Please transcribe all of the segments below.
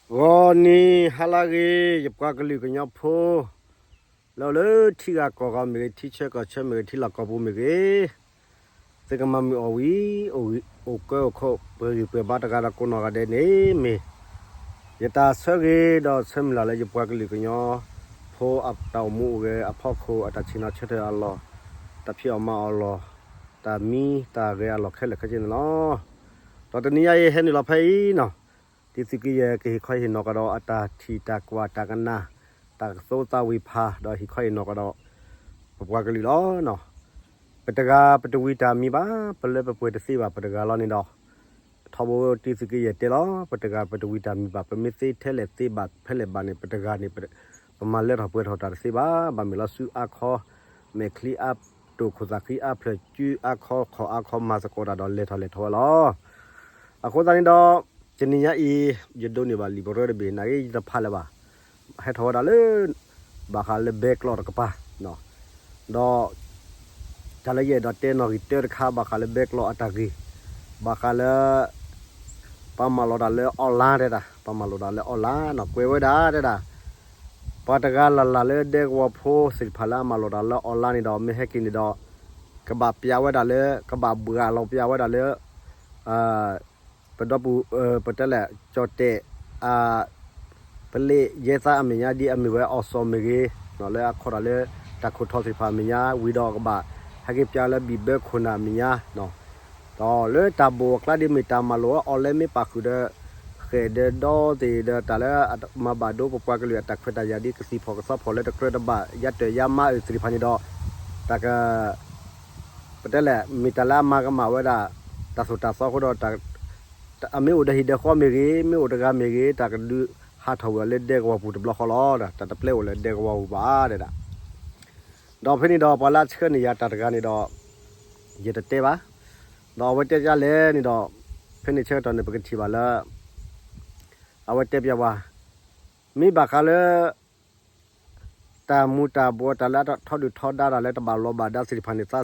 ဂီၤနံၤဟါလၢအဂ့ၤ ယပှၤကလုာ်ကညီဖိ လၢအိၣ်လၢထံဂၤကီၢ်ဂၤမ့ၢ်ဂ့ၤ, ထံဆၢကီၢ်ဆၢမ့ၢ်ဂ့ၤ, ထံလီၢ်ကီၢ်ပူၤမ့ၢ်ဂ့ၤ, သုကမၤမုာ်အီၣ်ဝံၤ အိၣ်ကၢအိၣ်ခိး ပှဲၤဂံၢ်ပှဲၤဘါတဂၤဒီးကိးနီၢ်ဂၤဒဲးန့ၣ်မ့ၢ် ယတၢ်ဆၢဂ့ၤဒီးဆၢမုၢ်လၢ်လၢ ယပှၤကလုာ်ကညီဖိ အတၢ်အိၣ်မူအိၣ်ဂဲၤအဖီခိၣ် အတၢ်ဆ့ၣ်နီၤဆၢထၢၣ်အလီၢ်, တၢ်ဖံးအီၣ်မၤအီၣ်လီၢ်, တၢ်မံတၢ်ဂဲၤအလီၢ်ခဲလၢာ်ခဲဆ့န့ၣ်လီၤ. ဒီးတနံၤညါအံၤဟဲနုာ်လီၤဖဲအံၤနီၤ, ဒ်သုးကယဲၢ်ကဟ့ၣ်ခီဟ့ၣ်နီၤကဒီး အတၢ်ထံၣ်တၢ်ကွၢ်တၢ်ကနၣ် တၢ်ကသိသးဝံၤဖး ဒီးဟ့ၣ်ခီဟ့ၣ်နီၤကဒီး ပပှၤကလုာ်လီၤ. ပတဂၤပတဝံတၢ်မံၤဘၣ်, ပလၢပပှဲၤတသ့ဘၣ် ပတဂၤလီၤန့ၣ်ဒီး ထီဘိဒ်သုးကယဲၢ်တဲလီၤ, ပတဂၤပတဝံတၢ်မံၤဘၣ်, ပမ့ၢ်သ့ထဲလဲၣ်သ့ဘၣ်ဖဲလဲၣ်ဘၣ်န့ၣ် ပတဂၤန့ၣ် ပမၤလၢထီၣ်ပှဲၤထီၣ်တၢ်တသ့ဘၣ်. ဘၣ်မ့ၢ်လီၤဆူအါခီ, မဲာ်ချံအါတိၢ်ခိၣ်သးဃံအါဖျၢၣ် စုအါခီခီၣ်အါခီ မၤသကိးတၢ်ဒီးလဲၤထီၣ်လဲၤထီဝဲလီၤ. အဃိသတးန့ၣ်ဒီး တနံၤညါအံၤ ယဒိးန့ၢ်ဘၣ်လံာ်ပရၢတဘ့ၣ် နာ်က့ယတဖးလၢၤဘၣ်. ဟဲထီၣ်ဝဲဒၣ်လၢ ဘၣ်ဃးလၢဘဲကျိးတကပၤ ဒီး တၢ်လၢယအဲၣ်ဒိးတဲနီၣ်ဂံၢ်တၢတခါ ဘၣ်ဃးလၢဘဲကျိးအတၢ်ဂ့ၢ်, ဘၣ်ဃးလၢ ပှၤမၤလိာ်တၢ်လၢ online တဲဒၣ်, ပှၤမၤလိာ်တၢ်လၢ online နီၤ ကွဲးဝဲဒၣ်တဲဒၣ်, ပှၤတဂၤလၢ်လၢ်လၢဒဲကဝီၤဖိသ့ၣ်တဖၣ်လၢအမၤလိာ်တၢ်လၢ online န့ၣ်ဒီး မ့ၢ်ဟဲက့ၤန့ၣ်ဒီး ကဘၣ်ပျးဝဲဒၣ်လၢ ကဘၣ်ဘှးလီၤပျးဝဲဒၣ်လၢ ပဒီပုၢ် ပတဲလဲၣ် ကၠီၣ်တဲၣ် ပလ့ၣ်ယဲသးအမဲာ်ညါ ဒ်အမ့ၢ်ဝဲအီၤစီၤမ့ၢ်ဂ့ၤ, လၢအခီၣ်တၢ်လၢ တၢ်ခိၣ်ထီသ့ၣ်တဖၣ်အမဲာ်ညါ ဝံၤဒီးကဘၣ် ဟဲက့ၤပျးလၢဘံၣ်ဘၢခိၣ်နၢ်အမဲာ်ညါ, ဒီးလၢတၢ်ဘိၣ်အကျါဒ်မ့ၢ်တၢ်မၤလိာ်အီၤလဲ မ့ၢ်ပာ်ဃုာ်ဒီး ဃဲၣ်ဒီးဒီသ့ၣ်ဒီး တၢ်လၢအမၤဘၣ်ဒိပပှၤကလုာ်အတၢ်ခွဲးတၢ်ယာ်ဒ်ကသံၣ်ဖီၣ်ကသီဖီၣ်လၢတကြၢးတဘၣ် ယါတၢၢ်ယါမါအုၣ်သ့ၣ်တဖၣ်န့ၣ်ဒီး တၢ်က ပတဲလဲၣ် မ့ၢ်တၢ်လၢအမၤကမၣ်ဝဲဒၣ် တၢ်သိၣ်တၢ်သီအဃိဒီး အမ့ၢ်အိၣ်ဒီးဟံၣ်ဒီးဃီမ့ၢ်ဂ့ၤ, မ့ၢ်အိၣ်တဂၤမ့ၢ်ဂ့ၤ, တၢ်ကဒုးဟးထီၣ်ဝဲလၢဒဲကဝီၤပူၤတဘျီဃီလီၤ. တၢ်တပျဲအိၣ်လၢဒဲကဝီၤပူၤဘၣ်ဒဲဒၣ်. ဒီးဖဲန့ၣ်ဒီး ပှၤလၢအဆှၢန့ၢ်ယၤတၢ်တဂၤန့ၣ်ဒီး ယတတဲဘၣ်. ဒီးအဝဲတဲဒ်လဲၣ်န့ၣ်ဒီး ဖဲန့ၣ်ဆၢကတီၢ်န့ၣ် ပကထံၣ်ဘၣ်လၢ အဝဲတဲပျးဝဲ မ့ၢ်ဘၣ်ဃးလၢ တၢ်မူၤတၢ်ဘှီး တၢ်လၢအထီဒုၣ်ထီဒါတၢ်လၢတဘၣ်လီၤဘၣ်ဒါသ့ၣ်တဖၣ်န့ၣ်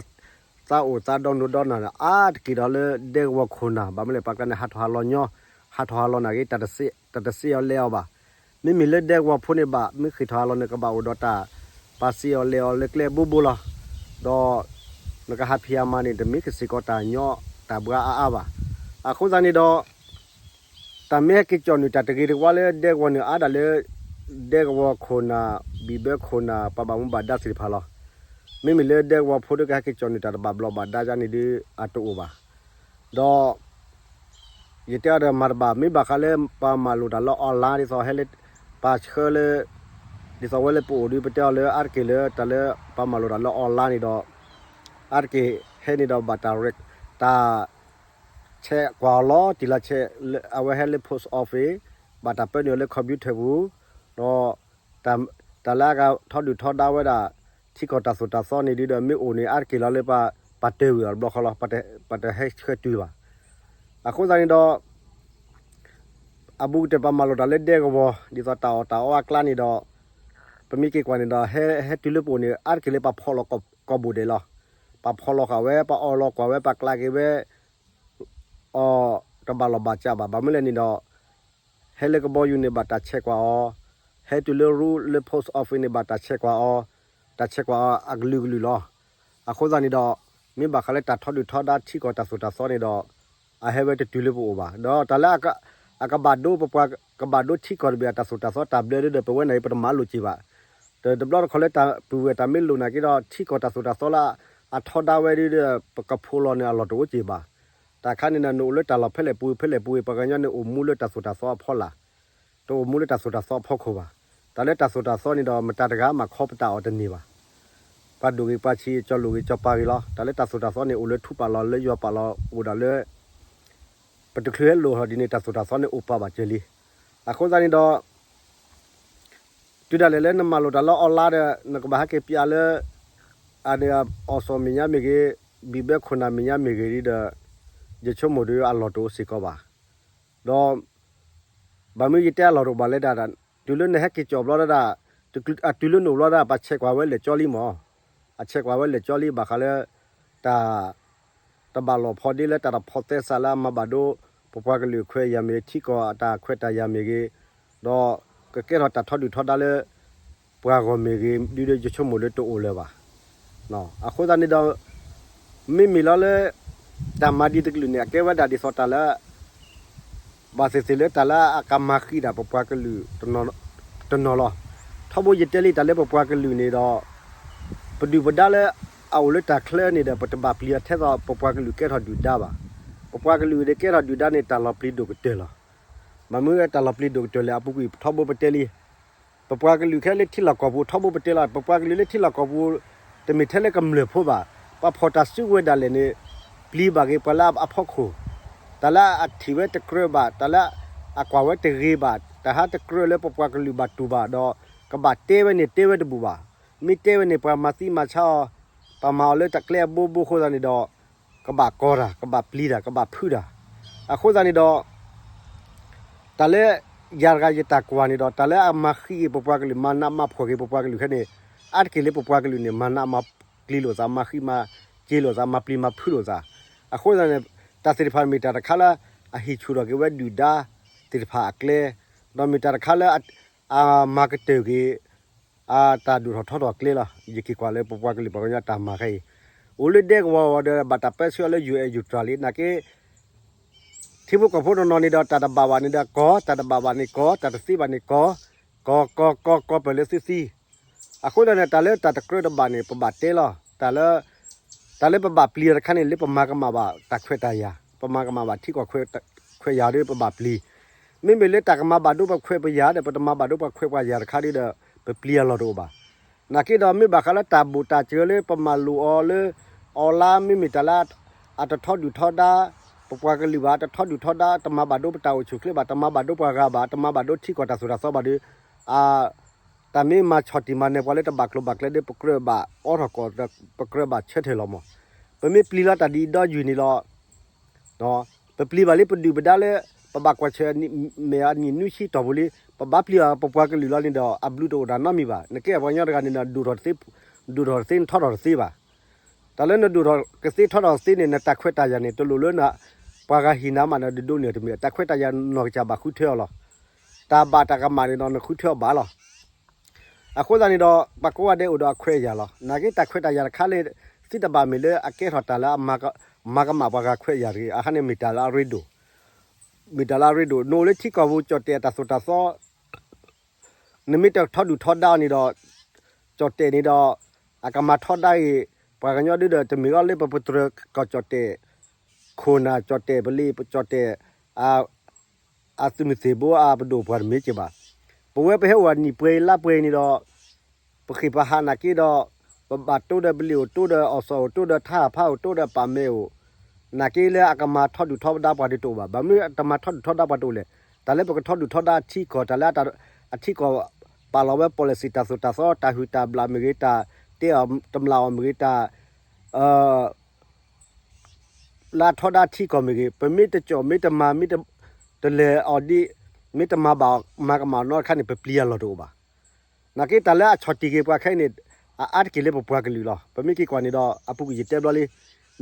သးအိၣ်သးဒီနိဒိးနၢ်န့ၣ် အါတက့ၢ်ဒီးလၢဒဲကဝီၤခိၣ်နၢ်, ဘၣ်မနုၤလဲၣ် ပှၤကျါန့ၣ် ဟးထီၣ်ဟးလီၤညီ, ဟးထီၣ်ဟးလီၤနာ်က့ တၢ်တစ့အီၤလဲအီၤဘၣ်. မ့မ့ၢ်လၢဒဲကဝီၤဖိန့ၣ်ဘၣ် မ့ၢ်ဃ့ၢ်ထီၣ်ဟးလီၤန့ၣ် ကဘၣ်အိၣ်ဒီးတၢ် ပာ်စ့အီၤလဲအီၤလၢကျဲဘိဘိလီၤ. ဒီး နကဟးဖံးဟးမၤန့ၣ် တမ့ၢ်ကစ့ၢ်ကီးတၢ်ညီတၢ်ဘှါအါအါဘၣ်. အဃိသတးန့ၣ်ဒီး တၢ်မ့ၢ်ဟဲက့ၤကၠီၣ်နုာ်တၢ်တဂ့ၤတဝါလၢဒဲကဝီၤန့ၣ် အါဒၣ်လၢ ဒဲကဝီၤခိၣ်နၢ် ဘံၣ်ဘၢခိၣ်နၢ် ပှၤဘၣ်မူဘၣ်ဒါသ့ၣ်တဖၣ်လီၤ. မ့မ့ၢ်လၢဒဲကဝီၤဖိဒီးကဟဲက့ၤကၠီၣ်နုာ်တၢ်တဘၣ်ဘျီးဘၣ်ဒါန့ၣ်ဒီး အတအိၣ်ဘၣ်. ဒီး ယတဲအီၤဒီးမၤတဘၣ် မ့ၢ်ဘၣ်ဃးလၢပှၤမၤလိာ်တၢ်လၢ online ဒ်သိးဟဲလၢ ပှၤဆှၢလၢ ဒ်သိးဝဲလၢပအိၣ်ဒီး ပတဲအီၤလၢအါတက့ၢ်လၢတၢ်လၢပှၤမၤလိာ်တၢ်လၢ online န့ၣ်ဒီး အါတက့ၢ်ဟဲန့ၣ်ဒီးဘၣ်တၢ် တၢ် ဆဲးကွၢ်အီၤလီၤတံၢ်လီၤဆဲး အဝဲဟဲလၢ post office ဘၣ်တၢ်ပၢနုာ်အီၤလၢ computer ပူၤ ဒီး တၢ်လၢအကထီဒုၣ်ထီဒါဝဲဒၣ် ထံကီၢ်တၢ်သိၣ်တၢ်သီန့ၣ်ဒီး မ့ၢ်အိၣ်န့ၣ် အါတက့ၢ်လီၤလၢပှၤတၢၢ်ဝံၤအီၤတဘျီဃီလီၤ. ပှၤတဟဲဆှၢတုၤဘၣ်. အဃိသတးန့ၣ်ဒီး အဘူးကတၢၢ်ပှၤမၤလိာ်တၢ်လၢဒဲကဝီၤ ဒ်သိးတၢ်အီၣ်တၢ်အီအကျါန့ၣ်ဒီး ပမ့ၢ်က့ၤကွၢ်န့ၣ်ဒီး ဟဲ ဟဲတုၤလၢပအိၣ်န့ၣ် အါတက့ၢ်လၢပှၤဖီၣ်လီၤကိာ်ဘိၣ်ဒဲးလီၤ. ပှၤဖီၣ်လီၤဃာ်ဝဲ ပှၤအီၣ်လီၤကွၢ်ဝဲ ပှၤကျးက့ၤဝဲ အီၤ တဘၣ်လီၢ်ဘၣ်စးဘၣ်. ဘၣ်မနုၤလဲၣ်န့ၣ်ဒီး ဟဲလၢကဘီယူၤန့ၣ် ဘၣ်တၢ်ဆဲးကွၢ်အီၤ, ဟဲတုၤလၢရူလၢ post office န့ၣ် ဘၣ်တၢ်ဆဲးကွၢ်အီၤ, တၢ်ဆဲးကွၢ်အီၤအကလုာ်ကလုာ်လီၤ. အဃိသတးန့ၣ်ဒီး မ့ၢ်ဘၣ်ဃးလၢတၢ်ထီဒုၣ်ထီဒါထံကီၢ်တၢ်သိၣ်တၢ်သီန့ၣ်ဒီး အဟဲဝဲတတုၤလၢပအိၣ်ဘၣ်. ဒီးတၢ်လၢအကဘၣ်ဒိ ပှၤကဘၣ်ဒိထံကီၢ်တဘ့ၣ်အတၢ်သိၣ်တၢ်သီတၢ်ဘျၢဒ်ဒီး ပဝဲန့ၣ်အံၤ ပတမၤလိာ်က့ၤဘၣ်. ဒီးတဘျီတခီၣ်လၢတၢ်ပုၢ်ဝဲၢ်တၢ်မ့ၢ်လိၣ်နာ်က့ဒီး ထံကီၢ်တၢ်သိၣ်တၢ်သီလၢအထီဒါဝဲဒ်ဒီး ပကဖိးလီၤန့ၣ်အလီၢ်တအိၣ်က့ၤဘၣ်. တၢ်ခါန့ၣ်ဒီး နအိၣ်လၢတၢ်လီၢ်ဖဲလဲၣ်ပူၤဖဲလဲၣ်ပူၤ ပှၤကညီန့ၣ်အိၣ်မူလၢတၢ်သိၣ်တၢ်သီအဖီလာ်, တအိၣ်မူလၢတၢ်သိၣ်တၢ်သီအဖီခိၣ်ဘၣ်. တၢ်လၢတၢ်သိၣ်တၢ်သီန့ၣ်ဒီး မတၤတဂၤမၤခီပတာ်အီၤတန့ၢ်ဘၣ်. ပှၤဒိၣ်ဂ့ၤပှၤဆံး ကၠီၤလိာ်ဂ့ၤကၠီၤပၤဂ့ၤလီၤ. တၢ်လၢတၢ်သိၣ်တၢ်သီန့ၣ် အိၣ်လၢထူပာ်လီၤလၢယွၤပာ်လီၤ အိၣ်ဒၣ်လၢ ပတချုးဟဲလိၣ်ထီၣ်ဒ်န့ၣ် တၢ်သိၣ်တၢ်သီန့ၣ်အိၣ်ပာ်ဘၣ်စၢၤလံ. အဃိသတးန့ၣ်ဒီး တုၤဒၣ်လဲာ်လၢနမၤလိာ်တၢ်လၢ online ဒီး နကဘၣ်ဟဲက့ၤပျးလၢ အန့ၣ် အီၣ်စီၣ်မဲာ်ညါမ့ၢ်ဂ့ၤ, ဘံၣ်ဘၢခိၣ်နၢ်မဲာ်ညါမ့ၢ်ဂ့ၤဒီး ယဆိကမိၣ်ဒီးအလီၢ်တအိၣ်စ့ၢ်ကီးဘၣ်. ဒီး ဘၣ်မနုၤယတဲအလီၢ်တအိၣ်ဘၣ်လဲၣ်ဒၣ်, တုၤလၢနဟဲက့ၤကၠီၣ်ဘျီဒၣ်, အတုၤလၢနအိၣ်ဘျီဒၣ် ပှၤဆဲးကွၢ်ဝဲလဲၤကၠီလံမၢ်. အဆဲးကွၢ်ဝဲလဲၤကၠီလံ ဘၣ်ဃးလၢ တၢ် တဘၣ်လီၢ်ဖီဒ့လၢတၢ်တၢ်ဖီသဲစးလၢအမၤဘၣ်ဒိ ပပှၤကလုာ်ခွဲးယာ်မ့ၢ်ဂ့ၤ ထံကီၢ်အတၢ်ခွဲးတၢ်ယာ်မ့ၢ်ဂ့ၤ, ဒီးကကဲထီၣ်တၢ်ထီဒုၣ်ထီဒါလၢ ပှၤဂီၢ်မ့ၢ်ဂ့ၤ ဒ်ယဆိကမိၣ်လၢတအိၣ်လၢၤဘၣ်. အဃိသတးန့ၣ်ဒီး မ့မ့ၢ်လီၤလၢ တၢ်မၤဒ်တကလုာ်န့ၣ် အကဲဝဲဒၣ်ဒ်သိးတၢ်လၢ ဘၣ်သ့ၣ်သ့ၣ်လၢတၢ်လၢအကမၤဃံးဒၣ်ပပှၤကလုာ်တနီၤလီၤ. ထီဘိယတဲလံတၢ်လၢပပှၤကလုာ်န့ၣ်ဒီး ပဒုၣ်ပဒါလၢအအိၣ်လၢတၢ်ချၢန့ၣ်ဒီး ပတဘၣ်ပျံၤအီၤထဲသိးပပှၤကလုာ်ကဲထီၣ်ဒုၣ်ဒါဘၣ်. ပပှၤကလုာ်န့ၣ်ကဲထီၣ်ဒုၣ်ဒါန့ၣ် တၢ်လီၤပျံၤဒိၣ်ကတၢၢ်လီၤ. ဘၣ်မနုၤတၢ်လီၤပျံၤဒိၣ်ကတၢၢ်လဲၣ် အပူၤကွံာ်ထီဘိပတဲလံ ပပှၤကလုာ်ခဲလၢထံလီၢ်ကီၢ်ပူၤ ထီဘိပတဲလီၤ ပပှၤကလုာ်လၢထံလီၢ်ကီၢ်ပူၤ တမ့ၢ်ထဲလၢကမျၢၢ်ဖိဘၣ်. ပှၤဖီၣ်တၢ်စုကဝဲၤဒၣ်လဲာ်န့ၣ် ပျံၤဘၣ်က့ၤပှၤလၢအဖီခိၣ်, တၢ်လၢအထံၣ်ဝဲတကြၢးဘၣ်, တၢ်လၢအကွၢ်ဝဲတဂ့ၤဘၣ်, တၢ်ဟးတကြၢးလၢပပှၤကလုာ်ဘၣ်တူၢ်ဘၣ်ဒီး ကဘၣ်တဲဝဲန့ၣ်တဲဝဲတဘူၣ်ဘၣ်. မ့ၢ်တဲဝဲန့ၣ် ပှၤမၤသံမၤဆါအီၤ, ပှၤမၤအီၤလၢတၢ်ကျဲအဘိဘိအဃိသတးန့ၣ်ဒီး ကဘၣ်ကီတၢ်, ကဘၣ်ပျံၤတၢ်, ကဘၣ်ဖုးတၢ်. အဃိသတးန့ၣ်ဒီး တၢ်လၢ ယၤတဂၤယတၢ်ကွၢ်န့ၣ်ဒီး တၢ်လၢအမၤဃံးက့ၤပပှၤကလုာ် မၤနးမၤဖှီၣ်က့ၤပပှၤကလုာ်ခဲန့ၣ် အါတက့ၢ်လၢပပှၤကလုာ်န့ၣ် မၤနးမၤကျံၤလိာ်သး, မၤဃံးမၤစ့ၤလိာ်သး, မၤပျံၤမၤဖုးလိာ်သး. အဃိသတးန့ၣ် တၢ်သ့ၣ်တဖၣ်မ့ၢ်တၢ်တခါလၢ အဟံးဆူၣ်ထီၣ်က့ၤဝဲဒုၣ်ဒါသ့ၣ်တဖၣ်အကျဲ, ဒီးမ့ၢ်တၢ်တခါလၢ အမၤကတၢၢ်က့ၤ အတၢ်ဒိၣ်ထီၣ်ထီထီၣ်ကျဲလီၤ. ယက့ၤကွၢ်လၢပပှၤကလုာ်ပှၤကညီတၢ်မၤခဲအံၤ အိၣ်လၢဒဲကဝီၤဝဲဒီး ဘၣ်တၢ်ပၢဆှၢအီၤလၢ ယူၢ်အဲၣ်ယူၢ်တြၢ်လံ နာ်က့ ထံဖိကီၢ်ဖိတနီၤန့ၣ်ဒီး တၢ်တဘၣ်ဘၣ်န့ၣ်ဒီးကီ, တၢ်တဘၣ်ဘၣ်န့ၣ်ကီ, တၢ်တသ့ဘၣ်န့ၣ်ကီ, ကီကီကီကီပၢၢ်လၢသုသံ. အဃိသတးန့ၣ် တၢ်လၢတၢ်တကြၢးတဘၣ်န့ၣ် ပဘၣ်တဲလီၤ. တၢ်လၢ တၢ်လၢပဘၣ်ပျံၤအီၤတခါန့ၣ် လၢပမၤကမၣ်ဘၣ်တၢ်ခွဲးတၢ်ယာ်, ပမၤကမၣ်ဘၣ်ထံကီၢ်ခွဲးယာ်ဒီး ပဘၣ်ပျံၤ. မ့မ့ၢ်လၢတၢ်ကမၤဘၣ်ဒိပှၤခွဲးပှၤယာ်ဒီး ပတမၤဘၣ်ဒိပှၤခွဲးပှၤယာ်တခါဒီး ပပျံၤအလီၢ်တအိၣ်ဘၣ်. နာ်က့ဒီးမ့ၢ်ဘၣ်ဃးလၢတၢ်ဘူးတၢ်စၢၤလၢပမၤလိာ်အီၤလၢ အီၤလါ မ့မ့ၢ်တၢ်လၢ အတထီဒုၣ်ထီဒါ ပပှၤကလုာ်ဘၣ်, တထီဒုၣ်ထီဒါ တမၤဘၣ်ဒိပတၢ်အိၣ်ဆူၣ်အိၣ်ချ့ဘၣ်, တမၤဘၣ်ဒိပှၤဂၤဘၣ်, တမၤဘၣ်ဒိထံကီၢ်တၢ်သိၣ်တၢ်သီဘၣ်ဒီး တၢ်မ့ၢ်မၤဆီၣ်တံၢ်မၤနၢၤပှၤလၢတဘၣ်ကျိၤဘၣ်ကျဲဒီး ပကြၢးဘၣ်အိးထီၣ်ကီၢ်, ပကြၢးဘၣ်ဆၢထၢၣ်လီၤမး. ပမ့ၢ်ပျံၤလီၤတၢ်ဒ်အံၤဒီယုၢ်န့ၣ်လီၤ. ပပျံၤဘၣ်လံပဒုၣ်ပဒါလၢ ပဘၣ်ကွၢ်ဆၢၣ်မဲာ်အနံၣ်နွံဆံတီၢ်ပူၤလံ, ပဘၣ်ပျံၤဘၣ်ပပှၤကလုာ်လီၤန့ၣ်ဒီး အဘျုးတအိၣ်တၢ်နီတမံၤဘၣ်. နကဲပှၤကညီတဂၤန့ၣ်ဒီး ဒိၣ်ထီၣ်တသ့, နထီထီၣ်တသ့ဘၣ်. တၢ်လၢနဒိၣ်ထီၣ်ကသ့ထီထီၣ်တသ့န့ၣ် နတၢ်ခွဲးတၢ်ယာ်န့ၣ် တလိၣ်လၢ ပှၤဂၤဟံၣ်နၤမးနၤ ဒဒိးန့ၢ်အီၤတမ့ၢ်, တၢ်ခွဲးတၢ်ယာ်နီၢ်ကစၢ်ဘၣ်ဃုထၢအီၤလီၤ. တၢ်ဘၣ်တၢ်ကမၣ်န့ၣ်ဒီး နဃုထၢအီၤဘၣ်လီၤ. အဃိသတးန့ၣ်ဒီး ပှၤကိးဂၤဒဲးအိၣ်ဒီးအခွဲးအယာ်လီၤ. နာ်က့တၢ်ခွဲးတၢ်ယာ်တခါလၢ သုတဘၣ်မ့ၢ်လၢအကဲထီၣ်တၢ်လၢ မၤကမၣ်ပှၤဂၤခွဲးယာ်တဂ့ၤ, အခါန့ၣ်မ့ၢ်တၢ်လၢအရ့ဒိၣ်, မ့ၢ်တၢ်လၢအရ့ဒိၣ်. နအိၣ်လၢထံကီၢ်ပူၤ ကၠီၣ်တဲၣ်အတၢ်သိၣ်တၢ်သီ နမ့ၢ်တထီဒုၣ်ထီဒါအီၤန့ၣ်ဒီး ကၠီၣ်တဲၣ်န့ၣ်ဒီး အကမၤထီဒါဂ့ၤ, ပှၤကညီဒုဒီး တမ့ၢ်အီၤလၢပပတြၢၤကီၢ်ကၠီၣ်တဲၣ်, ခိၣ်နၢ်ကၠီၣ်တဲၣ်ပလံၤ ကၠီၣ်တဲၣ် အသုးမုၢ်သ့ၣ်ဘိအပဒိၣ်ပှၤတမ့ၢ်က့ၤဘၣ်. ပဝဲပဟဲအိၣ်နံၣ်ပှဲၤလါပှဲၤန့ၣ်ဒီး ပဃ့ၢ်ပဟးနာ်က့ဒီး ပဘၣ်တိၢ်ဒီးပလံၤအိၣ် တိၢ်ဒီးအီၣ်စီၣ်အိၣ် တိၢ်ဒီးထါဟးဖးအိၣ် တိၢ်ဒီးပာ်မဲာ်အိၣ်, နာ်က့လၢအကမၤထီဒုၣ်ထီဒါပှၤဒုးတအိၣ်ဘၣ်. ဘၣ်မနုၤအတမၤထီဒုၣ်ထီဒါပှၤတအိၣ်လဲၣ်. တၢ်လၢပကထီဒုၣ်ထီဒါအထံကီၢ် တၢ်လၢအထံကီၢ်ပာ်လီၤဝဲ policy တၢ်သိၣ်တၢ်သီ တၢ်ဟုၣ်တၢ်ဘျၣ်မ့ၢ်ဂ့ၤ တၢ်တဲအီၤတမျၢ်အီၤမ့ၢ်ဂ့ၤ တၢ် လၢအထီဒါထံကီၢ်မ့ၢ်ဂ့ၤ ပမ့ၢ်တကၠီၣ်မ့ၢ်တမၤမ့ၢ်တလဲၤအီၤဒ် မ့ၢ်တမၤဘၣ်မၤကမၣ်နီတခါန့ၣ် ပပျံၤအလီၢ်တအိၣ်ဘၣ်. နာ်က့တၢ်လၢအဆီၣ်တံၢ်က့ၤပှၤခဲအံၤန့ၣ် အအါတက့ၢ်လၢပပှၤကလုာ်လီၤ. ပမ့ၢ်က့ၤကွၢ်န့ၣ်ဒီး အပူၤကွံာ်ယတဲဘျီလံ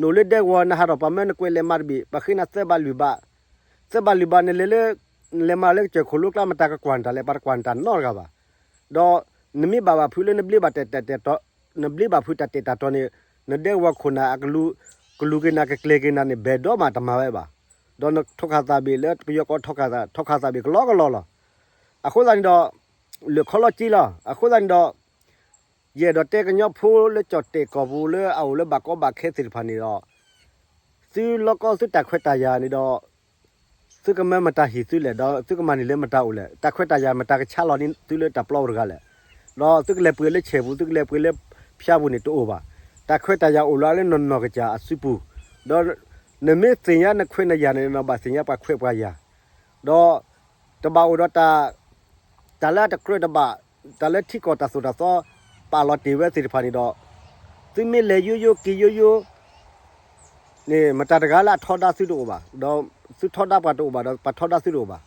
နအိၣ်လၢဒဲကဝီၤ နဟးထီၣ်ပှၤမၢနကွဲးလဲၤမၤတဘ့ၣ် ပှၤဃ့နၤသၢဘးလွံၢ်ဘး, သၢဘးလွံၢ်ဘး နလဲၤလၢ နလဲၤမၤလၢကစၢၢ်ခိၣ်လိကျါ မတၤကကွၢ်နတၢ်လဲၣ် ပှၤတကွၢ်နတၢ်နီတဂၤဘၣ်. ဒီးနမ့ၢ်ဘၣ်ဘၣ်ဖုးလၢနဘျ့ဘၣ်တဲာ်တဲာ်တဲာ်တီ နဘျ့ဘၣ်ဖုးတၢ်တဲာ်တၢ်တီန့ၣ် နဒဲကဝီၤခိၣ်နၢ်အကလူး ကလူးက့ၤနၤကကျဲၤက့ၤနၤန့ၣ် ဘဲၣ်ဒီးမးတမၤဝဲဘၣ်. ဒီးနထိၣ်ခၣ်သၣ်ဘ့ၣ်လၢပယီၤကိးထိၣ်ခၣ်သၣ် ထိၣ်ခၣ်သၣ်ဘ့ၣ်ကလီကလီလီၤ. အဃိသတးန့ၣ်ဒီး လၢခီလီၤက့လီၤ. အဃိသတးန့ၣ်ဒီး ယအဲၣ်ဒိးတဲကညီဖိလၢကၠီၣ်တဲာ်ကီၢ်ပူၤလၢအအိၣ်လၢဘၣ်ကီဘၣ်ခဲသ့ၣ်တဖၣ်န့ၣ်ဒီး သုလီၢ်ကီသုတၢ်ခွဲးတၢ်ယာ်န့ၣ်ဒီး သုကမၢမတၤဟံၣ်သုလဲၣ် ဒီးသုကမၤန့ၢ်လၢမတၤအိၣ်လဲၣ်. တၢ်ခွဲးတၢ်ယာ်မတၤကဆါလီၤန့ၢ်သုလၢတၢ်ပျီပူၤတဂၤလဲၣ်. ဒီးသုကလဲၤပှ့ၤလၢဆဲးပူၤ သုကလဲၤပှ့ၤလၢဖၠါပူၤန့ၣ်တအိၣ်ဘၣ်. တၢ်ခွဲးတၢ်ယာ်အိၣ်လီၤလၢနနီၢ်ကစၢ်အစုပူၤ, ဒီးနမ့ၢ်သ့ၣ်ညါနခွဲးနယာ်န့ၣ် နဘၣ်သ့ၣ်ညါပှၤခွဲးပှၤယာ်, ဒီးတဘၣ်အိၣ်ဒီးတၢ် တၢ်လၢအတကြၢးတဘၣ်, တၢ်လၢထံကီၢ်တၢ်သိၣ်တၢ်သီ ပာ်လီၤတ့ၢ်ဝဲသ့ၣ်တဖၣ်န့ၣ်ဒီး သုမ့ၢ်လဲၤယိယိက့ၤယိယိ န့ၣ် မတၤတဂၤလၢအထီဒါသုတအိၣ်ဘၣ်, ဒီးသုထီဒါပှၤတအိၣ်ဘၣ် ဒီးပှၤထီဒါသုတအိၣ်ဘၣ်.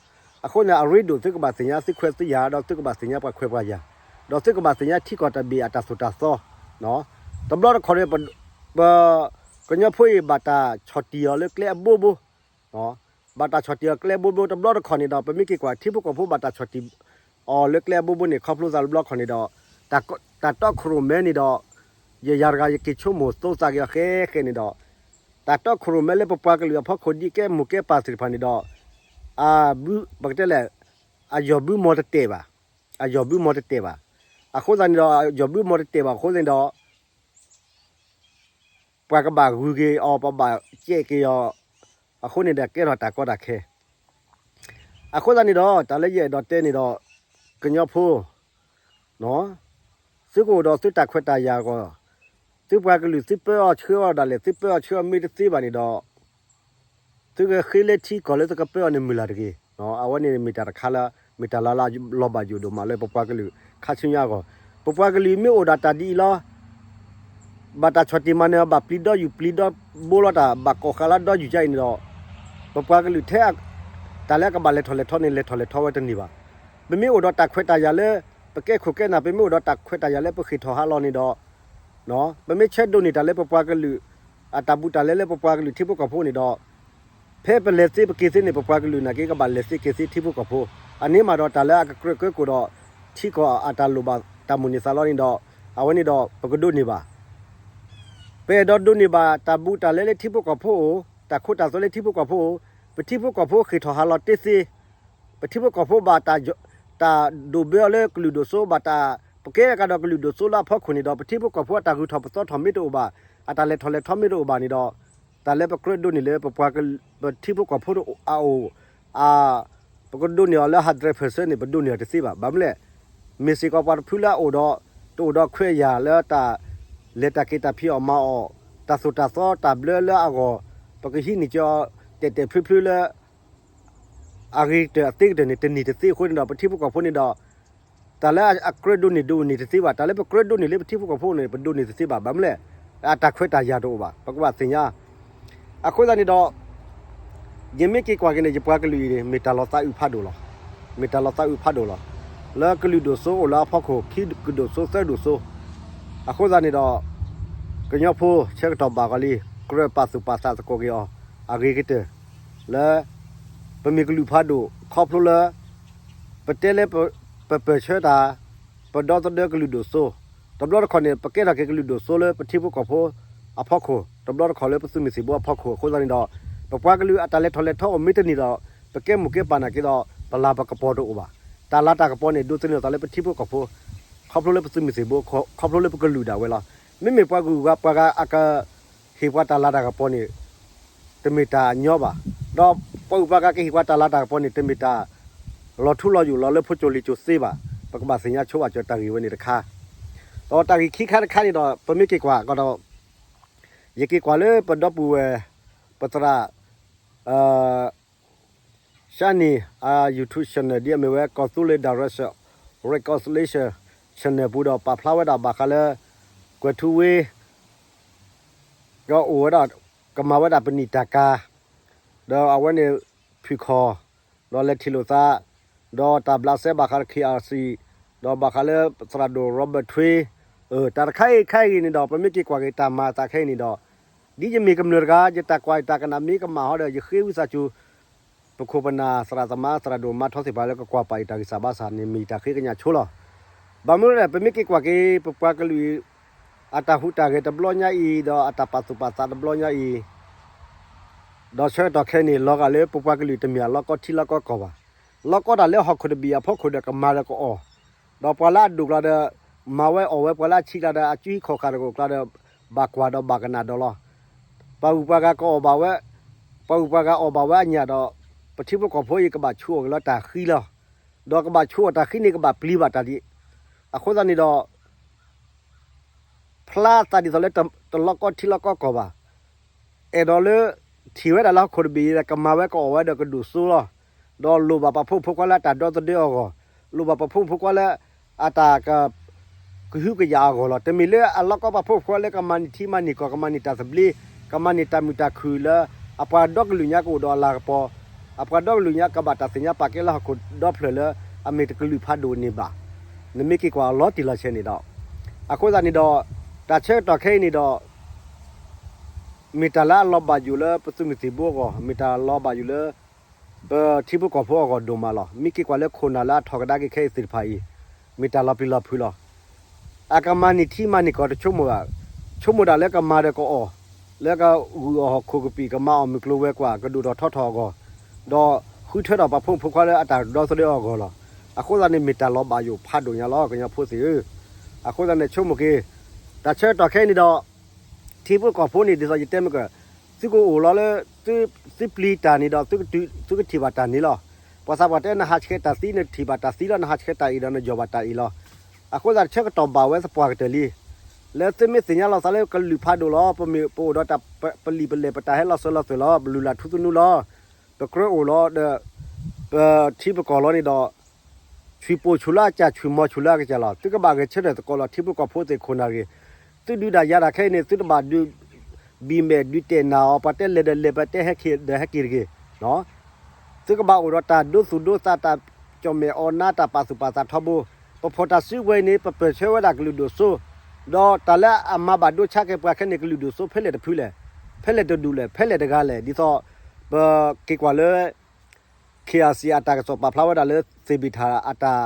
အဃိန့ၣ် အရ့ဒိၣ်သုကဘၣ်သ့ၣ်ညါသုခွဲးသုယာ် ဒီးသုကဘၣ်သ့ၣ်ညါပှၤခွဲးပှၤယာ်, ဒီးသုကဘၣ်သ့ၣ်ညါထံကီၢ်တဘ့ၣ်အတၢ်သိၣ်တၢ်သီ, တဘျီတခီၣ်န့ၣ် ပ ကညီဖိအံၤဘၣ်တၢ်ဆီၣ်တံၢ်အီၤလၢကျဲအဘိဘိ, ဘၣ်တၢ်ဆီၣ်တံၢ်အီၤကျဲအဘိဘိတဘျီတခီၣ်န့ၣ်ဒီး ပမ့ၢ်က့ၤကွၢ်ထံဖိကီၢ်ဖိဘၣ်တၢ်ဆီၣ်တံၢ်အီၤလၢကျဲအဘိဘိန့ၣ် ခီဖျိသးတဘျီတခီၣ်န့ၣ်ဒီး တၢ်တီခိၣ်ရိၣ်မဲန့ၣ်ဒီး ယယၤတဂၤယက့ၤဆိကမိၣ်သိသးက့ၤအီၤဃဲဃဲန့ၣ်ဒီး တၢ်တီခိၣ်ရိၣ်မဲလၢပပှၤကလုာ်အဖီခိၣ်ဒ်ကဲမိၢ်ကဲပၢ်သ့ၣ်တဖၣ်န့ၣ်ဒီး အဘု ပကတဲလဲၣ် အယီၢ်ဘုမီၤတတဲာ်ဘၣ်, အယီၢ်ဘုမီၤတတဲာ်ဘၣ်. အဃိသတးန့ၣ်ဒီး အယီၢ်ဘုမီၤတတဲာ်ဘၣ်အဃိသတးန့ၣ်ဒီး ပှၤကဘၣ်ဂုၤက့ၤအီၤ ပဘၣ်စဲးက့ၤအီၤ, အဃိန့ၣ်ဒီး ကဲထီၣ်တၢ်ကီတၢ်ခဲ. အဃိသတးန့ၣ်ဒီး တၢ်လၢယအဲၣ်ဒိးတဲန့ၣ်ဒီး ကညီဖိ သုကအိၣ်ဒီးသုတၢ်ခွဲးတၢ်ယာ်အဂီၢ်, သုပှၤကလုာ်သုပၢအီၤဆှၢအီၤဒၣ်လဲာ် သုပၢအီၤဆှၢအီၤမ့ၢ်တသ့ဘၣ်န့ၣ်ဒီး သုကဃ့လၢထံကီၢ်လၢသုကပၢအီၤန့ၣ်မုၢ်လၢ်တဂ့ၤ. အဝဲန့ၣ်မ့ၢ်တၢ်တခါလၢ မ့ၢ်တၢ်လီၤလးလီၤဘၣ်ယိၣ်ဒိၣ်မးလၢပပှၤကလုာ်ခါဆူညါအဂီၢ်, ပပှၤကလုာ်မ့ၢ်အိၣ်ဒၣ်တၢ်ဒ်အံၤလီၤ ဘၣ်တၢ်ဆီၣ်တံၢ်မၤနၢၤ ဘၣ်ပျံၤဒီယူၢ်ပျံၤဒီဘိလီၤတၢ် ဘၣ်ကိၢ်ဃာ်လၢဒီယူၢ်ယါအံၤန့ၣ်ဒီး ပပှၤကလုာ်ထဲ တၢ်လၢအကဘၣ်လဲၤထီၣ်လဲၤထီန့ၣ် လဲၤထီၣ်လဲၤထီဝဲတန့ၢ်ဘၣ်. ပမ့ၢ်အိၣ်ဒီးတၢ်ခွဲးတၢ်ယာ်လၢ ပကဲခိၣ်ကဲနၢ် ပမ့ၢ်အိၣ်ဒီးတၢ်ခွဲးတၢ်ယာ်လၢပဃ့ၢ်ထီၣ်ဟးလီၤန့ၣ်ဒီး ပမ့ၢ်ဆၢဒိးန့ၢ်တၢ်လၢပပှၤကလုာ် အတၢ်ဘူးတၢ်လဲလၢပပှၤကလုာ်ထံဖိကီၢ်ဖိန့ၣ်ဒီး ဖဲပလဲၤသ့ပက့ၤသ့န့ၣ် ပပှၤကလုာ်နာ်က့ကဘၣ်လဲၤသ့က့ၤသ့ထံဖိကီၢ်ဖိ, အန့ၣ်မးဒီးတၢ်လၢအကကြၢးကၢကိၣ်ဒီး ထံကီၢ်အတၢ်လိၣ်ဘၣ်တၢ်မိၣ်န့ၢ်သးလီန့ၣ်ဒီး အဝဲန့ၣ်ဒီးပကဒိးန့ၢ်ဘၣ် ပအဲၣ်ဒိးဒိးန့ၢ်ဘၣ်တၢ်ဘူးတၢ်လဲလၢထံဖိကီၢ်ဖိအိၣ်, တၢ်ခိတၢ်သွဲလၢထံဖိကီၢ်ဖိအိၣ်, ပထံဖိကီၢ်ဖိဃ့ၢ်ထီၣ်ဟးလီၤတ့ၢ်သ့, ပထံဖိကီၢ်ဖိဘၣ်တၢ်ဒိၣ်ဘၢအီၤလၢကလုာ်ဒိၣ်စိ ဘၣ်တၢ် ပကဲကဒီးကလုာ်ဒိၣ်စိလၢအဖီခိၣ်န့ၣ်ဒီး ပထံဖိကီၢ်ဖိအတၢ်ဂုၤထီၣ်ပသီထီၣ်မ့ၢ်တအိၣ်ဘၣ်, အတၢ်လဲၤထီၣ်လဲၤထီမ့ၢ်တအိၣ်ဘၣ်န့ၣ်ဒီး တၢ်လၢပကြၢးဒိးန့ၢ်လၢပပှၤက ပထံဖိကီၢ်ဖိအအိၣ် အ ပကဒိးန့ၢ်အီၤလၢ hundred percent န့ၣ် ပဒိးန့ၢ်အီၤတသ့ဘၣ်. ဘၣ်မနုၤလဲၣ်, မ့ၢ်စ့ၢ်ကီးပှၤတဖုလၢအအိၣ်ဒီး တအိၣ်ဒီးခွဲးယာ်လၢတၢ် လဲၤတၢ်က့ၤတၢ်ဖံးအီၣ်မၤအီၣ် တၢ်သိၣ်တၢ်သီတၢ်ဘျၢလၢအဂီၢ် ပကဟံးန့ၢ်ကၠီ တဲာ်တဲာ်ဖျုဖျုလၢ အဂ့ၤကတၢၢ်အသ့ကတၢၢ်န့ၣ် တန့ၢ်တသ့အဃိန့ၣ်ဒီး ပထံဖိကီၢ်ဖိန့ၣ်ဒီး တၢ်လၢအကြၢးဒိးန့ၢ်ဒိးန့ၢ်တသ့ဘၣ်. တၢ်လၢပကြၢးဒိးန့ၢ်လၢပထံဖိကီၢ်ဖိန့ၣ် ပဒိးန့ၢ်တသ့ဘၣ်. ဘၣ်မနုၤလဲၣ်, အတၢ်ခွဲးတၢ်ယာ်တအိၣ်ဘၣ်. ပကဘၣ်သ့ၣ်ညါ အဃိသတးန့ၣ်ဒီး ယမ့ၢ်က့ၤကွၢ်က့ၤန့ၣ် ယပှၤကလုာ်အံၤန့ၣ် မ့ၢ်တၢ်လီၤသးအုးဖးဒိၣ်လီၤ. မ့ၢ်တၢ်လီၤသးအုးဖးဒိၣ်လီၤ. လၢကလုာ်ဒိၣ်စိအိၣ်လၢအဖီခိၣ် ခံကဒိၣ်စိသၢဒိၣ်စိ အဃိသတးန့ၣ်ဒီး ကညီဖိဆၢကတီၢ်ဘၣ်ဂီၤလံ ကြၢးပာ်သူၣ်ပာ်သးသကိးက့ၤအီၤ အဂ့ၤကတၢၢ် လၢ ပမ့ၢ်ကလုာ်ဖးဒိၣ် ခီဖျိလၢ ပတဲလၢ ပပၢၢ်ဆၢတၢ် ပဒီသဒၢကလုာ်ဒိၣ်စိ တဘျီတခီၣ်န့ၣ် ပကဲထီၣ်က့ၤကလုာ်ဒိၣ်စိလၢပထံဖိကီၢ်ဖိအဖီခိၣ် တဘျီတခီၣ်လၢပသုးမုၢ်သံၣ်ဘိအဖီခိၣ်အဃိသတးန့ၣ်ဒီး ပပှၤကလုာ်အတၢ်လဲၤထီၣ်လဲၤထီအိၣ်မ့ၢ်တန့ၢ်ဒီး ပကဲမိၢ်ကဲပၢ်နာ်က့ဒီး ပလၤပကပီၤတအိၣ်ဘၣ်. တၢ်လၤတၢ်ကပီၤန့ၣ် ဒိးသန့ၤအသးလၢပထံဖိကီၢ်ဖိ ခီဖျိလၢပသုးမုၢ်သံၣ်ဘိ ခီဖျိလၢပကလုာ်ဒၣ်ဝဲလီၤ. မ့မ့ၢ်ပှၤဂုၤပှၤဂၤအက ဟ့ၣ်ပှၤတၢ်လၤတၢ်ကပီၤန့ၣ် တမ့ၢ်တၢ်ညီဘၣ်. ဒီးပှၤဂုၤပှၤဂၤကဟ့ၣ်ပှၤတၢ်လၤတၢ်ကပီၤန့ၣ် တမ့ၢ်တၢ်လီၤထူလီၤယိာ်လီၤလၢဖိကၠိလံာ်ကၠိသ့ဘၣ်. ပကဘၣ်သ့ၣ်ညါဆိဘၣ်ကၠီတၢ်ဂ့ၢ်ဝဲန့ၣ်တခါ. ဒီးတၢ်ဂ့ၢ်ခံခါတခါန့ၣ်ဒီး ပမ့ၢ်က့ၤကွၢ်ကဒီး ယက့ၤကွၢ်လၢပဒီပုၢ်ဝဲၢ် ပသရၣ် Shani အ YouTube channel ဒ်အမ့ၢ်ဝဲ ကီၢ်သူလ့ၤ Direction Reconciliation channel ပူၤဒီးပာ်ဖျါဝဲဒၣ်ဘၣ်ဃးလၢ ကွဲၤထူဝ့ ကအိၣ်ဝဲဒၣ် ကမၤဝဲဒၣ်ပနံာ်တၢ်ကၤ ဒီးအဝဲန့ၣ် ဖုၣ်ခီၣ် ဒီးလဲၤထံၣ်လိာ်သး ဒီးတၢ်ဘျးစဲဘၣ်ဃး K R C ဒီးဘၣ်ဃးလၢသရၣ်ဒိၣ် Robert Thuy တၢ်တခါအံၤခါအံၤန့ၣ်ဒီး ပမ့ၢ်က့ၤကွၢ်က့ၤတၢ်မၤအသးခဲအံၤန့ၣ်ဒီး ဒ်ယမ့ၢ်ကမျၢၢ်တဂၤ ယတၢ်ကွၢ်ယတၢ်ကနၣ်မ့ၢ်ကမၣ်ဟီဒီး ယဃ့ဝံသးစူၤ ပခိၣ်ပနၢ်သရၣ်သမါသရၣ်ဒိၣ်မါထီသ့ၣ်တဖၣ်လၢကကွၢ်ပာ်ယတၢ်ဂံၢ်စၢ်ဘါစၢ်န့ၣ် မ့ၢ်ယတၢ်ဃ့ကညးဆိလီၤ. ဘၣ်မနုၤလဲၣ် ပမ့ၢ်က့ၤကွၢ်က့ၤ ပပှၤကလုာ် အတၢ်ဟူးတၢ်ဂဲၤတဘျီညါအံၤ ဒီးအတၢ်ပာ်သူၣ်ပာ်သးတဘျီညါအံၤ ဒီးဆၢကတီၢ်ခဲအံၤန့ၣ် လီၤဂာ်လၢပပှၤကလုာ်တမ့ၢ်အလီၢ်ကီထံလီၢ်ကီကီၢ်ဘၣ်. လီၢ်ကီတၢ်လၢဟီၣ်ခိၣ်တဘ့ၣ်အဖီခိၣ်ဒီးကမၤဒီးကအီၣ်, ဒီးပှၤလၢအဒိၣ်ကျါဒီး မၤဝဲအီၣ်ဝဲ ပှၤလၢအဆံးကျါဒီး အစုဟံၣ်ခီၣ်ဃာ်တကအိၣ်ကျါဒီး ဘၣ်ကွၢ်ဒီးဘၣ်ကနၣ်ဒီးလီၤ. ပှၤဂုၤပှၤဂၤကအီၣ်ဘၣ်ဝဲ, ပှၤဂုၤပှၤဂၤအီၣ်ဘၣ်ဝဲအညၣ်ဒီး ပထံဖိကီၢ်ဖိအံၤကဘၣ်ဆူးအီၣ်က့ၤလၢတၢ်ဃံလီၤ. ဒီးကဘၣ်ဆူးအီၣ်တၢ်ဃံန့ၣ် ကဘၣ်ပျံၤဘၣ်တၢ်ဒ်အံၤ. အဃိသတးန့ၣ်ဒီး ဖျါသးဒ်သိးလၢတလီၢ်ကီထံလီၢ်ကီကီၢ်ဘၣ်. အဲၣ်ဒိးလၢ ထံၣ်ဝဲဒၣ်လၢဟီၣ်ခိၣ်တဘ့ၣ်အံၤဒီး ကမၤဝဲကအီၣ်ဝဲဒီးကဒိၣ်စိလီၤ. ဒီးလိၣ်ဘၣ်ပှၤဖိမုၣ်ဖိခွါလၢအတၢ်ဒီသဒၢအဂီၢ်, လိၣ်ဘၣ်ပှၤဖိမုၣ်ဖိခွါလၢ အတၢ်ကဟုကယာ်အဂီၢ်လီၤ. တမ့ၢ်လၢအလီၢ်ကီပှၤဖိမုၣ်ဖိခွါလၢကမၤန့ၢ်ထံမၤန့ၢ်ကီၢ် ကမၤန့ၢ်တၢ်သဘျ့ ကမၤန့ၢ်တၢ်မုာ်တၢ်ခုၣ်လၢ အပှၤဒီကလုာ်ညါကအိၣ်ဒီးအလၤကပီၤ, အပှၤဒီကလုာ်ညါကဘၣ်တၢ်သ့ၣ်ညါပာ်ကဲလၢဟီၣ်ခိၣ်ဒီဖျၢၣ်လၢ အမ့ၢ်တကလုာ်ဖးဒိၣ်န့ၣ်ဘၣ်. နမ့ၢ်က့ၤကွၢ်အလီၤတံၢ်လီၤဆဲးန့ၣ်ဒီး အဃိသတးန့ၣ်ဒီး တၢ်ဆၢကတီၢ်ခဲအံၤန့ၣ်ဒီး မ့ၢ်တၢ်လၢအလီၤဘၣ်ယိၣ်လၢပသုးမုၢ်သံၣ်ဘိအဂီၢ်, မ့ၢ်တၢ်လီၤဘၣ်ယိၣ်လၢ ပထံဖိကီၢ်ဖိအဂီၢ်ဒိၣ်မးလီၤ. မ့ၢ်က့ၤကွၢ်လၢခိၣ်နၢ်လၢအထီၣ်ကဒါက့ၤခဲအံၤသ့ၣ်တဖၣ်အံၤ မ့ၢ်တၢ်လီၤပျံၤလီၤဖုးလီၤ. အကမၤန့ၢ်ထံမၤန့ၢ်ကီၢ်တဆိကမိၣ်ဘၣ်, ဆိကမိၣ်ဒၣ်လၢကမၤဒီးကအီၣ်, လၢကဂုာ်အီၣ်ဟီၣ်ခိၣ်ကပံာ် ကမၤအီၣ်မုၢ်ကျိၤဝဲၤကွာ် ကဒိၣ်ထီၣ်ထီထီၣ်အဂီၢ်, ဒီးဃုထၢထီၣ်ပှၤဖိမုၣ်ဖိခွါလၢအတၢ်ဒီသဒၢအဂီၢ်လီၤ. အဃိသတးန့ၣ် မ့ၢ်တၢ်လီၤဘၣ်ယိၣ်ဖးဒိၣ်ညါလီၤ ကညီဖိသ့ၣ်ဧၢ. အဃိသတးန့ၣ် ဆိကမိၣ်က့ၤ တၢ်ဆၢကတီၢ်ခဲအံၤန့ၣ်ဒီး ထံဖိကီၢ်ဖိန့ၣ် ဒ်သိးယတဲမ့ၢ်က သုကအိၣ်လီၤလၢ သုပျံၤတၢ်န့ၣ်ဒီး သုကထံၣ်ဘၣ်တၢ်န့ၣ်လီၤ. ပှၤသးပှၢ်တဲ နဟးဆှဲးတၢ်သံ နထံၣ်ဘၣ်တၢ်သံလီၤ, နဟးဆှဲးတၢ်အံၤဒီး နယီၢ်ဘၣ်တၢ်အံၤလီၤ. အဃိသတး ဆၢကတီၢ်ဘၣ်ဝဲသပှၢ်ကတၢၢ်လံ. လၢသုမ့ၢ်သ့ၣ်ညါလီၤသးလၢကလုာ်ဖးဒိၣ်လီၤ, ပမ့ၢ်ပအိၣ်ဒီးတၢ်ပလံာ်ပလဲၢ် ပတၢ်ဟဲလီၤစၢၤလီၤသွဲၣ်လီၤ, ပလုၢ်လၢ်ထူသနူလီၤ, ပကြၢးအိၣ်လီၤဒီး ပထံပကီၢ်လီၤန့ၣ်ဒီး ဆံၣ်ပိာ်ဆူၣ်လၢအကစၢ် ဆူၣ်မီၤဆူၣ်လၢအကစၢ်လီၤ. သုကဘၣ်ဂဲၤဆၢထၢၣ်သကိးလီၤ ထံဖိကီၢ်ဖိသ့ၣ်ခိၣ်နၢ်ဂ့ၤ, သုဒုးဒၣ်ယၤတၢ်ခဲအံၤန့ၣ် သုတဘၣ်ဒုး ဘံၣ်မဲာ်ဒုးတဲာ်နၢ်အီၤ, ပှၤတဲလဲၤဒီးလဲၤ ပှၤတဲဟဲက့ၤဒီးဟဲက့ၤတဂ့ၤ. သုကဘၣ်အိၣ်ဒီးတၢ်ဒိသူၣ်ဒိသး တၢ်ကၠီၣ်မဲာ်အီၣ်နါ တၢ်ပာ်သူၣ်ပာ်သးထီဘိ, ပဖီၣ်တၢ်စုကဝဲၤအံၤန့ၣ် ပပၢၢ်ဆၢဝဲဒၣ်ကလုာ်ဒိၣ်စိ, ဒီးတၢ်လၢအမၤဘၣ်ဒိဆါက့ၤပှၤခဲန့ၣ် ကလုာ်ဒိၣ်စိဖဲလဲၣ်တဖုလဲၣ်, ဖဲလဲၣ်တဒူၣ်လဲၣ်, ဖဲလဲၣ်တဂၤလဲၣ်, ဒ်သိး ပက့ၤကွၢ်လၢ ခ့ၣ်အၣ်စံၣ် အတၢ်ကစီၣ်ပာ်ဖျါဝဲဒၣ်လၢ သ့ၣ်ဘံၣ်ထၣ်အတၢ်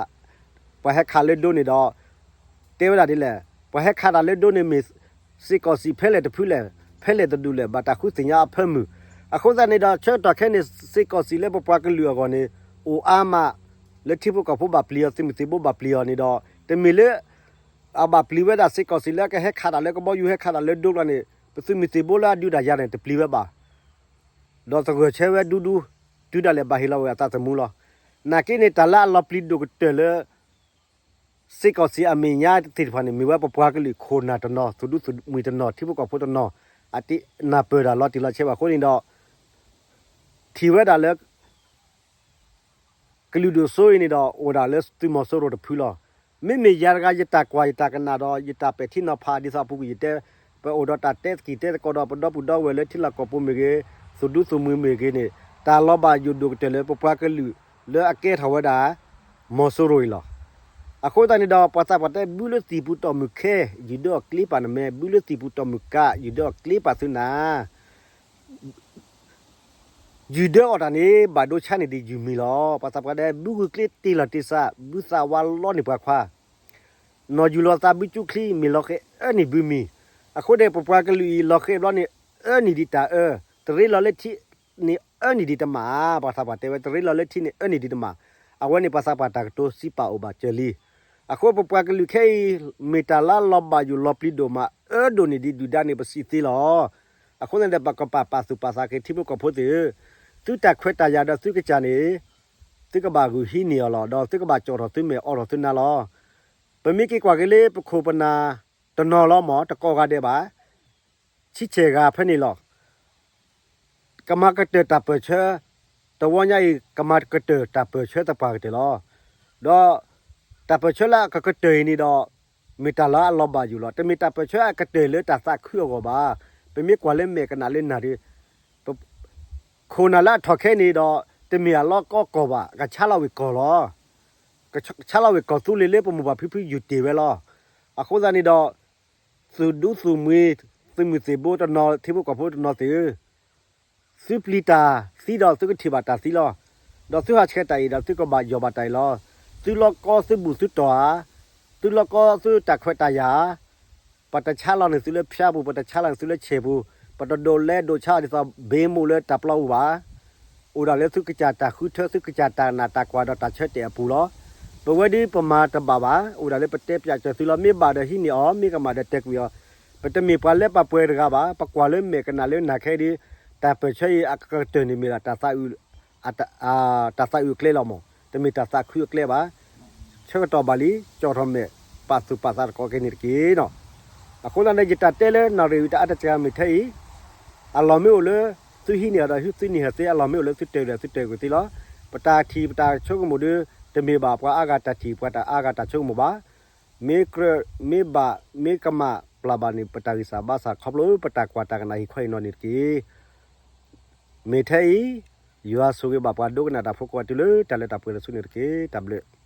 ပှၤဟဲခးလၢဒိန့ၣ်ဒီး တဲဝဲဒၣ်ဒ်လဲၣ်, ပှၤဟဲခးတၢ်လၢဒိန့ၣ်မ့ၢ် စ့ၢ်ကီးစံၣ်ဖဲလဲၣ်တဖုလဲၣ်, ဖဲလဲၣ်တဒူၣ်လဲၣ် ဘၣ်တၢ်ဃုသ့ၣ်ညါအဖၢမုၢ်. အဃိသတးန့ၣ်ဒီး ဆၢကတီၢ်ခဲအံၤန့ၣ် စ့ၢ်ကီးစံၣ်လၢပပှၤကလုာ်အဂီၢ်န့ၣ် အိၣ်အါမး လၢထံဖိကီၢ်ဖိဘၣ်ပျံၤအီၤ သုးမုၢ်သံၣ်ဘိဘၣ်ပျံၤအီၤန့ၣ်ဒီး တမ့ၢ်လၢ အဘၣ်ပျံၤဝဲဒၣ်စ့ၢ်ကီးစံၣ်လၢကဟဲခးတၢ်လၢကဘီယူၤ ဟဲခးတၢ်လၢဒိကျါန့ၣ် ပသုးမုၢ်သံၣ်ဘိလၢအဒုးတၢ်ယၤန့ၣ် တပျံၤဝဲဘၣ် ဒီးသဂၢၢ်ဆၢဝဲဒူဒူ, တုၤဒၣ်လဲာ်ဘၣ်ဟ့ၣ်လီၤဝဲအသးသမူလီၤ. နာ်က့န့ၣ် တၢ်လၢအလီၤပျံၤဒိၣ်ကတၢၢ်လၢ စ့ၢ်ကီးစံၣ်အမဲာ်ညါသ့ၣ်တဖၣ်န့ၣ် မ့ၢ်ဝဲပပှၤကလုာ်ခိၣ်နၢ်တနီၤ သူၣ်ဒူသူၣ်မှံၤတနီၤ ထံဖိကီၢ်ဖိတနီၤ အတနၢ်ပၢၢ်တၢ်လီၤတံၢ်လီၤဆဲးဘၣ်အဃိန့ၣ်ဒီး ထံၣ်ဝဲဒၣ်လၢ ကလုာ်ဒိၣ်စိအံၤန့ၣ်ဒီး အိၣ်ဒၣ်လၢသုးမီၤစိရိၤတဖုလီၤ. မ့မ့ၢ်ယၤတဂၤ ယတၢ်ကွၢ်ယတၢ်ကနၣ်ဒီး ယတၢ်ပဲာ်ထံနီၤဖးဒ်သိးအပူၤကွံာ်ယတဲ, ပအိၣ်ဒီးတၢ်တဲသကိးတဲသကိးဒီး ပဒီပုၢ်ဒီဝဲၢ်လၢထံလီၢ်ကီၢ်ပူၤမ့ၢ်ဂ့ၤ, သူၣ်ဒူသူၣ်မှံၤမ့ၢ်ဂ့ၤန့ၣ် တၢ်လီၤဘၣ်ယိၣ်ဒိၣ်ကတၢၢ်လၢပပှၤကလုာ်လၢအကဲထီၣ်ဝဲဒၣ် မီၤစိရိၤအံၤလီၤ. အဃိသတးန့ၣ်ဒီး ပှၤသးပှၢ်တဲ ဘုလၢသံၣ်ပူၤတီၢ်မုၢ်ခဲ ယုၢ်ဒၢအီၣ်ကျ့ပာ်နမဲာ်, ဘုလၢသံၣ်ပူၤတီၢ်မုၢ်ကး ယုၢ်ဒၢအီၣ်ကျ့ပာ်သုနၤ ယုၢ်ဒၢအီၣ်တၢ်န့ၣ် ဘၣ်ဒိဆါန့ၢ်ဒံးယုၢ်မံၤလီၤ. ပှၤသးပှၢ်တဲ ဘုဂုာ်ကျ့တ့ၢ်လီၤတ့ၢ်စး ဘုသးဝါလီန့ၢ်ပှၤခွါ, နီၢ်ယူၤလီၤသးဘုကၠူချံ မ့ၢ်လီၤဃဲၤအၢန့ၢ်ဘုမံၤ, အဃိန့ၣ် ပပှၤကလုာ်အံၤ လီၤဃဲၤဘျီန့ၣ် အၢန့ၢ်ဒံးတၢ်အၢ, တရ့လီၤလၢထံန့ၣ် အၢန့ၢ်ဒံးတမး, ပှၤသးပှၢ်တဲဝဲ တရ့လီၤလၢထံန့ၣ် အၢန့ၢ်ဒံးတမး, အဝဲန့ၣ်ပှၤသးပှၢ်တၢ်ကတိၤစံးပာ်အိၣ်ဘၣ်စၢၤလံ. အဃိပပှၤကလုာ်ခဲအံၤ မ့ၢ်တၢ်လၢလီၤဘၣ်ယိၣ်လီၤပျံၤဒိၣ်မး အၢဒိၣ်န့ၢ်ဒံးဒုၣ်ဒါန့ၣ် ပစံးသ့လီၤ. အဃိန့ၣ်ဒီး ပကပာ်ပာ်သူၣ်ပာ်သးက့ၤ ထံဖိကီၢ်ဖိသ့ၣ်ဧၢ, သုတၢ်ခွဲးတၢ်ယာ်ဒီးသုကစၢ်န့ၣ် သုကဘၣ်ဂုာ်ဟံးန့ၢ်အီၤလီၤ. ဒီးသုကဘၣ်ကၠီၣ်ထီၣ်သုမဲာ် အိးထီၣ်သုနါလီၤ. ပမ့ၢ်က့ၤကွၢ်က့ၤလၢပခိၣ်ပနၢ်တနီၤလီၤမး တကိးဂၤဒဲးဘၣ် ဆံဆဲၣ်ဂၤဖဲန့ၣ်လီၤ. ကမၤကတၢၢ်တၢ်ပၢၢ်ဆၢ, တဝီညါအံၤ ကမၤကတၢၢ်တၢ်ပၢၢ်ဆၢသပှၢ်ကတၢၢ်လီၤ. ဒီးတၢ်ပၢၢ်ဆၢလၢအကကတၢၢ်အံၤန့ၣ်ဒီး မ့ၢ်တၢ်လၢအလီၤဘၣ်ယိၣ်လီၤ. တမ့ၢ်တၢ်ပၢၢ်ဆၢအကတၢၢ်လၢတၢ်သးခုအဂီၢ်ဘၣ်. ပမ့ၢ်ကွၢ်လၢမဲာ်ကနၣ်လၢနၢ်ဒီး ခိၣ်နၢ်လၢအထီၣ်ခဲအံၤန့ၣ်ဒီး တမ့ၢ်အလီၢ်ကီကီၢ်ဘၣ်, ကဆါလီၤဝ့ၢ်ကီၢ်လီၤ. ကဆါလီၤဝ့ၢ်ကီၢ်သူလ့ၤလၢပမိၢ်ပၢ်ဖံဖုယုၢ်တ့ၢ်ဝဲလီၤ. အဃိသတးန့ၣ်ဒီး သူၣ်ဒူသူၣ်မှံၤ သုးမုၢ်သံၣ်ဘိတနီၤ ထံဖိကီၢ်ဖိတနီၤသ့ၣ်ဧၢ, သုပျံၤတၢ်သံဒီးသုကထံၣ်ဘၣ်တၢ်သံလီၤ. ဒီးသုဟးဆှဲးတၢ်အံၤဒီးသုကဘၣ်ယီၢ်ဘၣ်တၢ်အံၤလီၤ. သုလီၢ်ကီသုဘူၣ်သုတီၢ်ဧါ, သုလီၢ်ကီသုတၢ်ခွဲးတၢ်ယာ်ဧါ, ပတဆါလီၤန့ၢ်သုလၢဖၠါပူၤ, ပတဆါလီၤန့ၢ်သုလၢဆဲးပူၤ, ပတဒိးလဲဒိးဆါအီၤဒ်သိးဘ့မိၢ်လၢတၢ်ပျီပူၤဘၣ်. အိၣ်ဒၣ်လၢသုကစၢ်တၢ်ဃုထၢ သုကစၢ်တၢ်နာ်တၢ်ကွၢ်ဒီးတၢ်ဆၢတဲာ်အပူၤလီၤ. ပဝဲဒၣ်ပမၤတဘၣ်ဘၣ်, အိၣ်ဒၣ်လၢပတဲပၠးစၢၤသုလီၤ. မ့ၢ်ဘၣ်ဒီးဟံးန့ၢ်အီၤ, မ့ၢ်ကမၣ်ဒီးတဲာ်ကွံာ်အီၤ. ပတမ့ၢ်ပှၤလၢပှၤပှဲၤတဂၤဘၣ်. ပကွၢ်လၢမဲာ်ကနၣ်လၢနၢ်ခဲအံၤဒီး တၢ်ပၢၢ်ဆၢအံၤအကကတၢၢ်န့ၣ်မ့ၢ်ဒၣ် တၢ်သးအုးအကျဲလီၤမး, တမ့ၢ်တၢ်သးခုအကျဲဘၣ်. ဆၢကတီၢ်ဘၣ်လံ, ကၠီၣ်ထီၣ်မဲာ် ပာ်သူၣ်ပာ်သးသကိးက့ၤန့ၣ်တက့ၢ်နီၤ. အဃိသတးန့ၣ် ယတၢ်တဲလၢနၣ်ရံၣ်ဝံၤတအါတစှၤမ့ၢ်ထဲအံၤ, အလီၢ်မ့ၢ်အိၣ်လၢသုဟံးန့ၢ်အီၤဒီးသုန့ၢ်ဟၢၤသ့, အလီၢ်မ့ၢ်အိၣ်လၢသုတၢၤဒီး သုတၢၤကွံာ်သ့လီၤ. ပတၢ်ထံၣ်ပတၢ်ဆိကမိၣ်ဒီး တမ့ၢ်ဘၣ်ပှၤအါဂၤတၢ်ထံၣ် ပှၤတၢ်အါဂၤတၢ်ဆိကမိၣ်ဘၣ်. မ့ၢ်ကြၢး မ့ၢ်ဘၣ် မ့ၢ်ကမၣ်ပျၢ်ဘၣ်န့ၣ် ပတၢ်ဂံၢ်စၢ်ဘါစၢ် ခီဖျိပတၢ်ကွၢ်တၢ်ကနၣ်ဟ့ၣ်ခီဟ့ၣ်နီၤန့ၣ်တက့ၢ်. မ့ၢ်ထဲအံၤ ယွၤဆိၣ်ဂ့ၤဘၣ်ပှၤဒိကနၣ်တၢ်ဖိကိးဂၤတုၤလၢတၢ်လၢတၢ်ပှဲၤတစုန့ၣ်တက့ၢ်. တၢ်ဘျုး